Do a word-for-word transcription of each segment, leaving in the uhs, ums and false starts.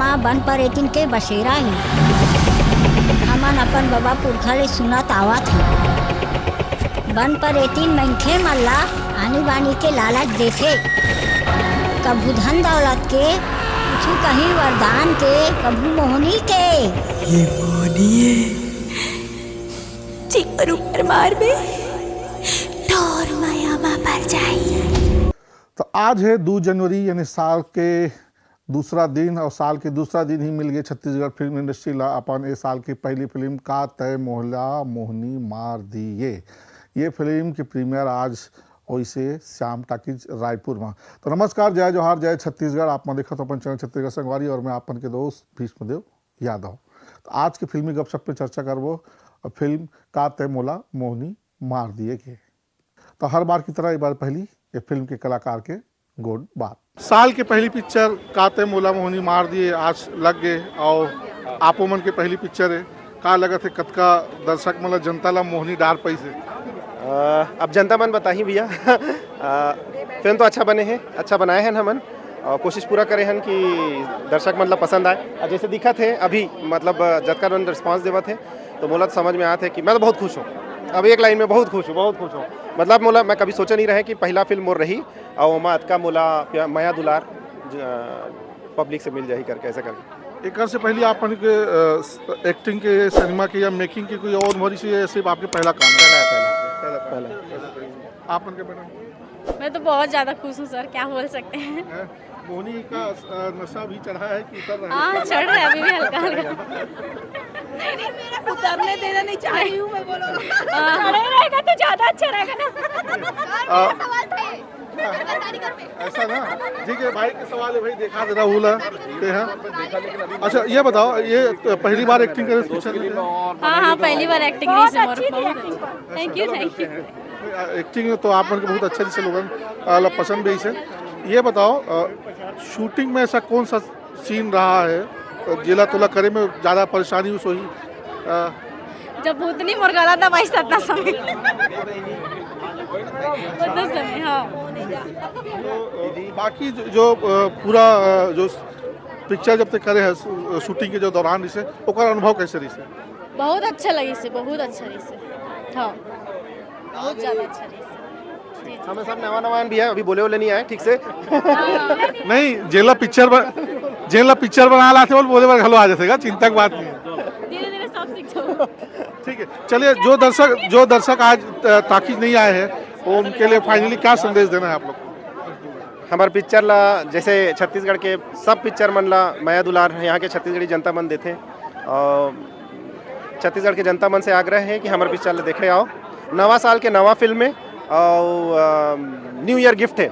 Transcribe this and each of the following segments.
माँ बन परेतिन के बसेरा हे। हमन अपन बबा पुरखा ले सुनत आवत हन। बन परेतिन मनखे मन ला आनी बानी के लालच देथे, कभू धन दौलत के, कुछु कहीं वरदान के, कभू मोहनी के। ये मोहनी हे, जेकर ऊपर मारबे, ठोर मया मा पर जाही। तो आज है दू जनवरी, यानी साल के दूसरा दिन, और साल के दूसरा दिन ही मिल गए छत्तीसगढ़ फिल्म इंडस्ट्री ला अपन ए साल की पहली फिल्म का तय मोहला मोहनी मार दिए। ये फिल्म की प्रीमियर आज होइसे श्याम टाकीज रायपुर में। तो नमस्कार, जय जोहार, जय छत्तीसगढ़। आप मन देखत हो अपन चैनल छत्तीसगढ़ संगवारी और मैं आप मन के दोस्त भीष्मदेव यादव। तो आज के फिल्मी गपशप पे चर्चा करबो फिल्म का तय मोला मोहनी मार दिए के। तो हर बार की तरह एक बार पहली ये फिल्म के कलाकार के गोड बात। साल के पहली पिक्चर का तय मोला मोहनी मार दिए आज लग गए, और आपो मन के पहली पिक्चर है। का लगत है, कतका दर्शक मन ला, जनता ला मोहनी डार पाइस हे? अ, अब जनता मन बताही भैया। अ, फिल्म तो अच्छा बने हे, अच्छा बनाए हन हमन, और कोशिश पूरा करे हन कि दर्शक मन ला पसंद आए। और जैसे दिखत हे अभी, मतलब, अ, जतका मन रिस्पॉन्स देवत हे, तो मोला तो समझ में आत हे कि मैं तो बहुत खुश हूँ। अब एक लाइन में बहुत खुश हूँ, बहुत खुश हूँ। मतलब, मोला, मैं कभी सोचे नहीं रहे कि पहला फिल्म मोर रही और ओमा अतका मोला प्या-, मया दुलार ज-, पब्लिक से मिल जाही करके, ऐसा करके। एकर से पहले आप मन के, अ, स-, एक्टिंग के, सिनेमा के या मेकिंग के कोई और अनुभव रहिस हे, या सिर्फ आपके पहला काम? पहला, पहला। पहला काम। पहला। आप मन के मैडम? मैं तो बहुत ज्यादा खुश हूँ सर, क्या बोल सकते हैं। हैं? मोहनी का, अ, नशा भी चढ़ा है कि उतर रहा है? हाँ, चढ़ रहा है अभी भी हल्का हल्का। उतरने देना नहीं चाह रही हूँ मैं, बोलो। हाँ। चढ़े रहेगा तो ज्यादा अच्छा रहेगा ना। आ, ऐसा ना, ठीक है, भाई के सवाल है भाई, देखा जरा हुला, ते हैं। अच्छा, ये बताओ, ये पहली बार एक्टिंग करे पिक्चर में? हाँ, हाँ, पहली बार एक्टिंग रही से मोर। Thank you, thank you. Acting तो आप मन के बहुत अच्छा, जैसे लोगन ला पसंद भी से। ये बताओ, अ, शूटिंग में ऐसा कौन सा सीन रहा है, अ, जेला तोला करे में ज्यादा परेशानी उस होही? अ, जब भूतनी मोर गला दबाइस, अतना समय। उतना समय, हाँ। बाकी जो, जो, अ, पूरा, अ, जो पिक्चर जब तक करे है, शू-, शूटिंग के जो दौरान रहिस हे, ओकर अनुभव कैसे रहिस हे? बहुत अच्छा लगिस हे, बहुत अच्छा रहिस हे। हाँ, बहुत ज्यादा अच्छा रहिस हे। जी, जी। हमें सब नवा नवा भी है, अभी बोले वोले नहीं आए ठीक से। हाँ। नहीं, जेला पिक्चर बन-, जेला पिक्चर बनाए ला आथे, बोले बर घलो आ जाथे गा, चिंता के बात नहीं है। धीरे धीरे सब सीख जाओ। ठीक है, चलिए, जो दर्शक, जो दर्शक आज, अ, टाकीज नहीं आए हैं, वो उनके लिए फाइनली क्या संदेश देना है आप लोग? हमार पिक्चर ला, जैसे छत्तीसगढ़ के सब पिक्चर मन ला मया दुलार यहाँ के छत्तीसगढ़ी जनता मन देथे, और छत्तीसगढ़ के जनता मन से आग्रह है कि हमार पिक्चर ला देखे आओ। नवा साल के नवा फिल्म है और, अ, न्यू ईयर गिफ्ट है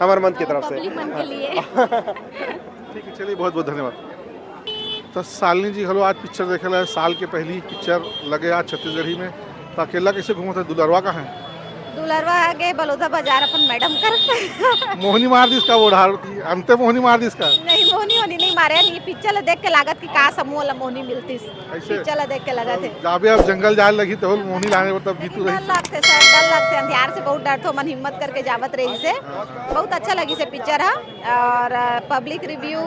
हमार मन की तरफ से। पब्लिक मन के लिए। ठीक है, चलिए, बहुत बहुत धन्यवाद। तो शालिनी जी, घलो आज पिक्चर देखे ला, साल के पहली पिक्चर लगे आज छत्तीसगढ़ी में, तो अकेला कैसे घूमत है? दुलरवा कहाँ है? दुलरवा आगे बलौदा बाजार अपन मैडम कर। मोहनी मार दिस का वो ढार, अंते मोहनी मार दिस का? नहीं, मोहनी होनी नहीं मारे, ये पिक्चर ला देख के लागत कि का समूह ला मोहनी मिलतिस। ऐसे? पिक्चर ला देख के लागत है। जाबे अब जंगल जाए लगी तो मोहनी लाने पर तब जीतू लेकिन रही। डर लगते सर, डर लगते, अंधियार से बहुत डरथो, मन हिम्मत करके जावत रही से। बहुत अच्छा लगी से पिक्चर है। और, अ, पब्लिक रिव्यू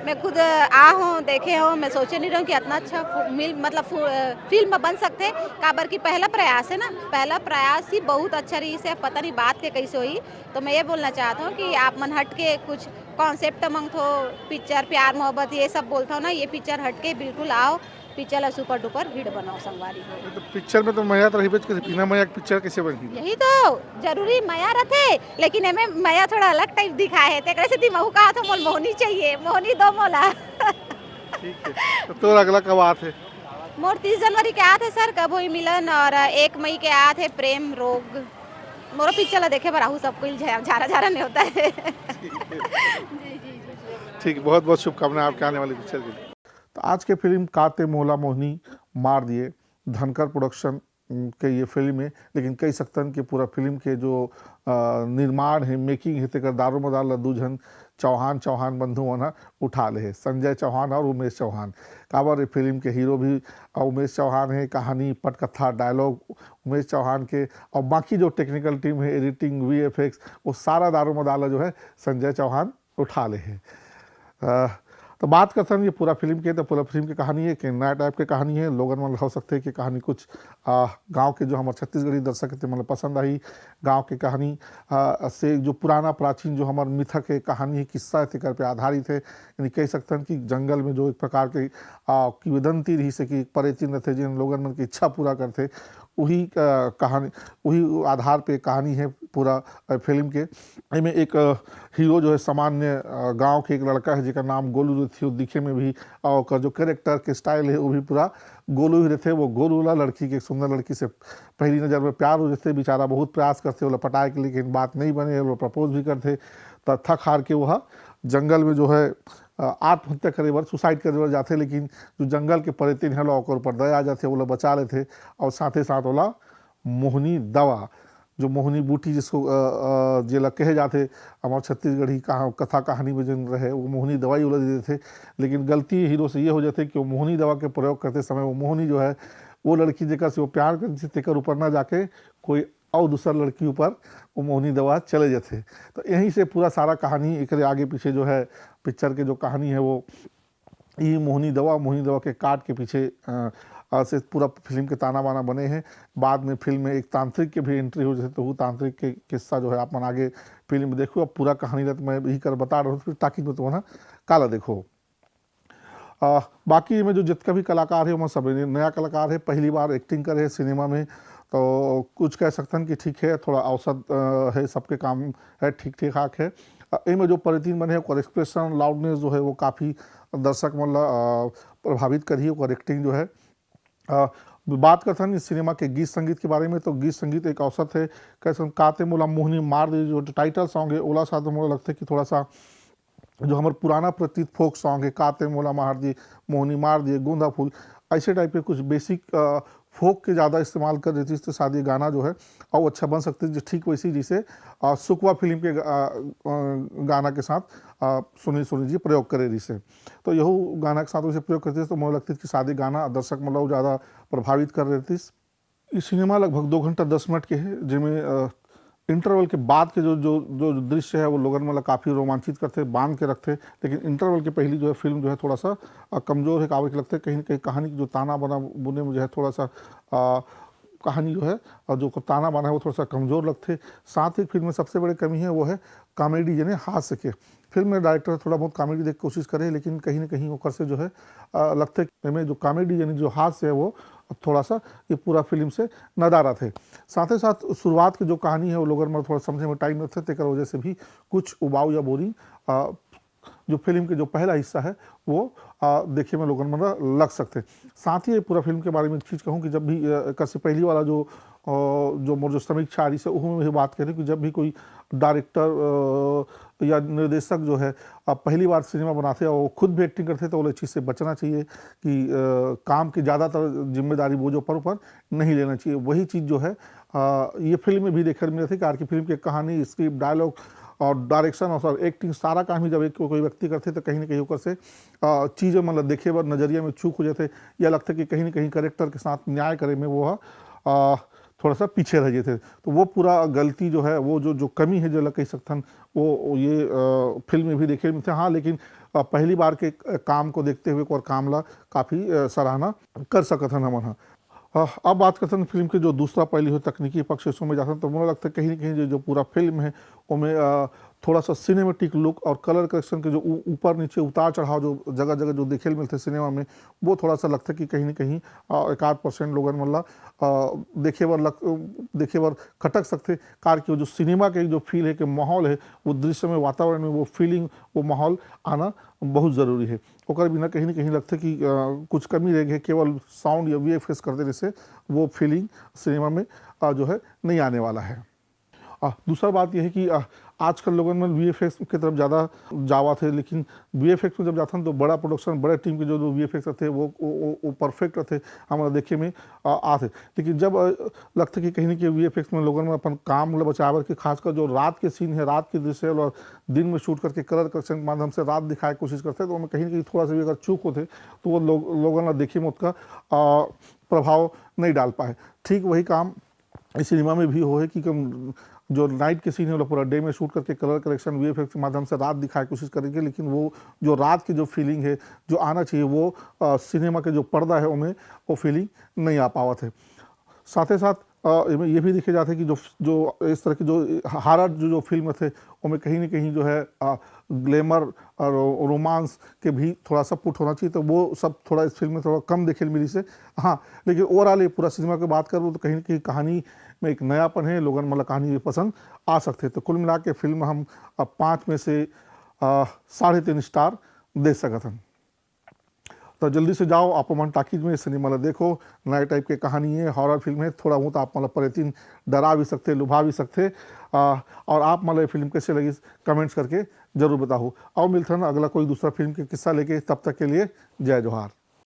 मैं खुद, अ, आ हूँ, देखे हूँ, मैं सोचे नहीं रहूँ कि इतना अच्छा फु-, मिल-, मतलब फु-, अ, फिल्म बन सकते, काबर कि पहला प्रयास है ना, पहला प्रयास ही बहुत अच्छा रही से, पता नहीं बात के कैसे हुई। तो मैं ये बोलना चाहता हूँ कि आप मन हट के कुछ कॉन्सेप्ट मंगथो, पिक्चर, प्यार, मोहब्बत, ये सब बोलथो ना, ये पिक्चर हट के बिल्कुल आओ, पिक्चर ला सुपर डुपर हिट बनाओ संगवारी हो। तो पिक्चर में तो मया तो रहिबेच करही, बिना मया के पिक्चर कैसे बनही? यही तो जरूरी, मया रथे, लेकिन एमे मया थोड़ा अलग टाइप दिखाए है, तेकरे से दिमाग का तो मोल मोहनी चाहिए, मोहनी दो मोला। ठीक है, तो तोर अगला कब आत है? मोर तीस जनवरी के आत है सर, कब होई मिलन, और एक मई के आत है प्रेम रोग। मोरो पिक्चर ला देखे बर आहू सब कोई झा-, झारा झारा नहीं होता है। जी, जी, जी, जी। ठीक, बहुत बहुत शुभकामनाएं आपके आने वाली पिक्चर के लिए। तो आज के फिल्म का तय मोला मोहनी मार दिए, धनकर प्रोडक्शन, उम, के ये फिल्म है, लेकिन कही सकथन कि पूरा फिल्म के जो, अ, निर्माण है, मेकिंग है, तेकर दारोमदार ला दू झन चौहान, चौहान बंधु मन ह उठा ले है, संजय चौहान और उमेश चौहान। काबर ये फिल्म के हीरो भी, अ, उमेश चौहान है, कहानी, पटकथा, डायलॉग उमेश चौहान के, और बाकी जो टेक्निकल टीम है, एडिटिंग, वीएफएक्स, वो सारा दारोमदार ला जो है संजय चौहान उठा ले हे। अ, तो बात करथन ये पूरा फिल्म के, तो पूरा फिल्म के कहानी हे कि नया टाइप के कहानी हे। लोगन मन हो सकथे कि कहानी कुछ, आ, गाँव के जो हमर छत्तीसगढ़ी दर्शक हे, ते मन ल पसंद आही। गाँव के कहानी, आ, से जो पुराना प्राचीन जो हमर मिथक हे, कहानी हे, किस्सा हे, तेकर पे आधारित हे। यानी कह सकथन कि जंगल में जो एक प्रकार के, आ, किंवदंती रहिस हे कि एक परेतिन रथे, जिन लोगन मन के इच्छा पूरा करथे, वही, आ, कहानी, वही आधार पे कहानी हे पूरा, आ, फिल्म के। एमे एक, आ, हीरो जो हे सामान्य, आ, गाँव के एक लड़का हे, जेकर नाम गोलू रथे, वो दिखे में भी, आ, ओकर जो कैरेक्टर के स्टाइल हे, वो भी पूरा गोलू ही रथे। वो गोलू ला लड़की के, एक सुंदर लड़की से पहली नज़र में प्यार हो जाथे। बेचारा बहुत प्रयास करथे ओला पटाए के, लेकिन बात नहीं बने, ओला प्रपोज भी करथे। त थक हार के वो ह जंगल में जो हे, अ, आत्महत्या करे बर, सुसाइड करे बर जाथे, लेकिन जो जंगल के परेतिन हे, ओला ओकर ऊपर दया आ जाथे, ओला बचा लेथे। और साथे साथ ओला मोहनी दवा, जो मोहनी बूटी जिसको, अ, अ, जेला कहे जाथे, हमर छत्तीसगढ़ी कहा-, कथा कहानी में जेन रहे, वो मोहनी दवाई ओला दे देथे। लेकिन गलती हीरो से ये हो जाथे कि वो मोहनी दवा के प्रयोग करते समय वो मोहनी जो हे, वो लड़की जेकर से वो प्यार करथे, तेकर ऊपर ना जाके कोई अउ दूसर लड़की ऊपर वो मोहनी दवा चले जाथे। तो यहीं से पूरा सारा कहानी, एकरे आगे पीछे जो हे, पिक्चर के जो कहानी हे, वो ई मोहनी दवा, मोहनी दवा के काट के पीछे, अ, अ, से पूरा फिल्म के ताना बाना बने हे। बाद में फिल्म में एक तांत्रिक के भी एंट्री हो जाथे, तो वो तांत्रिक के किस्सा जो हे, आप मन आगे फिल्म में देखो। अब पूरा कहानी ला तो मैं यही कर बता रहा हूँ, फिर ताकि मैं तुम्हारा काला देखो। अ, बाकी में जो जितका भी कलाकार हे, ओमा सब नया कलाकार हे, पहली बार एक्टिंग करे हे सिनेमा में, तो कुछ कह सकथन कि ठीक हे, थोड़ा औसत, अ, हे, सबके काम हे, ठीक ठीक ठाक हे। अ, एमे जो परेतिन बने हे, ओकर एक्सप्रेशन, लाउडनेस जो हे, वो काफ़ी दर्शक मन ला, अ, प्रभावित करही, ओकर एक्टिंग जो हे। अ, बात करथन इस सिनेमा के गीत संगीत के बारे में, तो गीत संगीत एक औसत हे, कह सकथन का ते मोला मोहनी मार दे, जो टाइटल सॉन्ग हे, ओला साथ मोला लगथे कि थोड़ा सा जो हमर पुराना प्रचलित फोक सॉन्ग हे, का ते मोला मार दिए, मोहनी मार दिए, गोंदा फूल, ऐसे टाइप के कुछ बेसिक, अ, फोक के ज़्यादा इस्तेमाल कर देतिस, तो शायद ये गाना जो हे, अउ अच्छा बन सकतिस, जो ठीक वैसे ही जैसे, अ, सुकवा फिल्म के गा-, अ, अ, गाना के साथ, अ, सुनील सोनी जी प्रयोग करे रहिस हे। तो यहू गाना के साथ वैसे प्रयोग करतिस, तो मोला लगतिस कि शायद ये गाना दर्शक मन ला ज़्यादा प्रभावित कर देतिस। ये सिनेमा लगभग दो घंटा दस मिनट के हे, जेमे, अ, इंटरवल के बाद के जो, जो, जो दृश्य हे, वो लोगन मन ला काफ़ी रोमांचित करथे, बांध के रखथे। लेकिन इंटरवल के पहली जो हे, फिल्म जो हे, थोड़ा सा, अ, कमजोर हे, काबर के लगथे कहीं न कहीं कहानी के जो ताना बाना बुने में जो हे, थोड़ा सा, अ, कहानी जो हे, अ, जो ताना बाना हे, वो थोड़ा सा कमजोर लगथे। साथ ही फिल्म में सबसे बड़े कमी हे, वो हे कॉमेडी, यानी हास्य के। फिल्म में डायरेक्टर थोड़ा बहुत कॉमेडी देके कोशिश करे, लेकिन कहीं न कहीं ओकर से जो हे, अ, लगथे कि एमे जो कॉमेडी यानी जो हास्य हे, वो थोड़ा सा ये पूरा फिल्म से नदारद हे। साथे साथ शुरुआत के जो कहानी हे, वो लोगन मन थोड़ा समझे में टाइम लगथे, तेकर वजह से भी कुछ उबाऊ या बोरिंग, अ, जो फिल्म के जो पहला हिस्सा हे, वो, अ, देखे में लोगन मन ल-, लग सकथे। साथ ही ये पूरा फिल्म के बारे में एक चीज़ कहूँ कि जब भी, अ, एकर से पहली वाला जो, अ, जो मोर जो समीक्षा आ रहिस हे, ओहू में भी बात करे कि जब भी कोई डायरेक्टर, अ, या निर्देशक जो हे, अ, पहली बार सिनेमा बनाथे और वो खुद भी एक्टिंग करथे, तो ओला इस चीज़ से बचना चाहिए कि, अ, काम की ज़्यादातर जिम्मेदारी वो जो पर ऊपर नहीं लेना चाहिए। वही चीज़ जो हे, अ, ये फिल्म में भी देखे मिलथे, कार की फिल्म के कहानी, स्क्रिप्ट, डायलॉग और डायरेक्शन और एक्टिंग, सारा काम ही जब एक कोई व्यक्ति करथे, तो कहीं ना कहीं ओकर से, अ, चीज़ें मतलब देखे बर नज़रिया में चूक हो जाथे, या लगथे कि कहीं ना कहीं करेक्टर के साथ न्याय करे में वो ह, अ, थोड़ा सा पीछे रह जाथे। तो वो पूरा गलती जो हे, वो जो, जो कमी हे, जो ला कह सकथन, वो, वो ये, अ, फिल्म में भी देखे मिलथे। हाँ, लेकिन, अ, पहली बार के, अ, काम को देखते हुए और काम ला काफ़ी, अ, सराहना कर सकत हन हमन ह। अ, अब बात करथन फिल्म के जो दूसरा पहलू हे, तकनीकी पक्ष, उसमें जाथन, तो मोला लगथे कहीं ना कहीं जो, जो पूरा फिल्म हे, ओमे, अ, थोड़ा सा सिनेमेटिक लुक और कलर करेक्शन के जो ऊ-, ऊपर नीचे उतार चढ़ाव जो जगह जगह जो देखे ल मिलथे सिनेमा में, वो थोड़ा सा लगथे कि कहीं ना कहीं, अ, एक आध परसेंट लोगन मन ला, अ, देखे बर लग-, देखे बर खटक सकथे। कार की वो जो सिनेमा के जो फील हे, कि माहौल हे, वो दृश्य में, वातावरण में वो फीलिंग, वो माहौल आना बहुत ज़रूरी हे। ओकर बिना कहीं ना कहीं लगथे कि, अ, कुछ कमी रह गे, केवल साउंड या वीएफएक्स कर देने से वो फीलिंग सिनेमा में, अ, जो हे, नहीं आने वाला हे। अ, दूसरा बात ये हे कि, अ, आजकल लोगन मन वीएफएक्स के तरफ ज़्यादा जावत हे, लेकिन वीएफएक्स में जब जाथन तो बड़ा प्रोडक्शन, बड़े टीम के जो, जो वीएफएक्स रथे, वो, वो, वो, वो परफेक्ट रथे, हमला देखे में, अ, आथे। लेकिन जब, अ, लगथे कि कहीं ना कहीं वीएफएक्स में लोगन मन अपन काम ल बचाए बर के, खासकर जो रात के सीन हे, रात के दृश्य हे, और दिन में शूट करके कलर करेक्शन के माध्यम से रात दिखाए के कोशिश करथे, तो ओमे कहीं ना कहीं थोड़ा सा भी अगर चूक होथे, तो वो लोग, लोगन ला देखे में ओतका, अ, प्रभाव नहीं डाल पाए। ठीक वही काम इस सिनेमा में भी होहे कि कम, जो नाइट के सीन है, वो पूरा डे में शूट करके कलर करेक्शन, वीएफएक्स के माध्यम से रात दिखाए कोशिश करेंगे, लेकिन वो जो रात की जो फीलिंग है, जो आना चाहिए, वो सिनेमा के जो पर्दा है, उनमें वो फीलिंग नहीं आ पावत है। साथ ही साथ ये भी देखे जाते हैं कि जो जो इस तरह की जो हॉरर जो जो फिल्म थे, उनमें कहीं ना कहीं जो है ग्लैमर और रोमांस के भी थोड़ा सा पुट होना चाहिए, तो वो सब थोड़ा इस फिल्म में थोड़ा कम देखे मिली से। हाँ, लेकिन ओवरऑल ये पूरा सिनेमा की बात करूँ तो कहीं ना कहीं कहानी में एक नयापन है, लोगन मतलब कहानी भी पसंद आ सकते हैं। तो कुल मिला के फिल्म हम अब पाँच में से साढ़े तीन स्टार दे सकत हन। तो जल्दी से जाओ आप मन टाकीज में सिनेमा ला देखो। नए टाइप के कहानी है, हॉरर फिल्म है, थोड़ा बहुत आप मतलब परेतीन डरा भी सकते, लुभा भी सकते। आ, और आप मतलब ये फिल्म कैसे लगी, कमेंट्स करके जरूर बताओ। और मिलथन अगला कोई दूसरा फिल्म के किस्सा लेके, तब तक के लिए जय जोहार।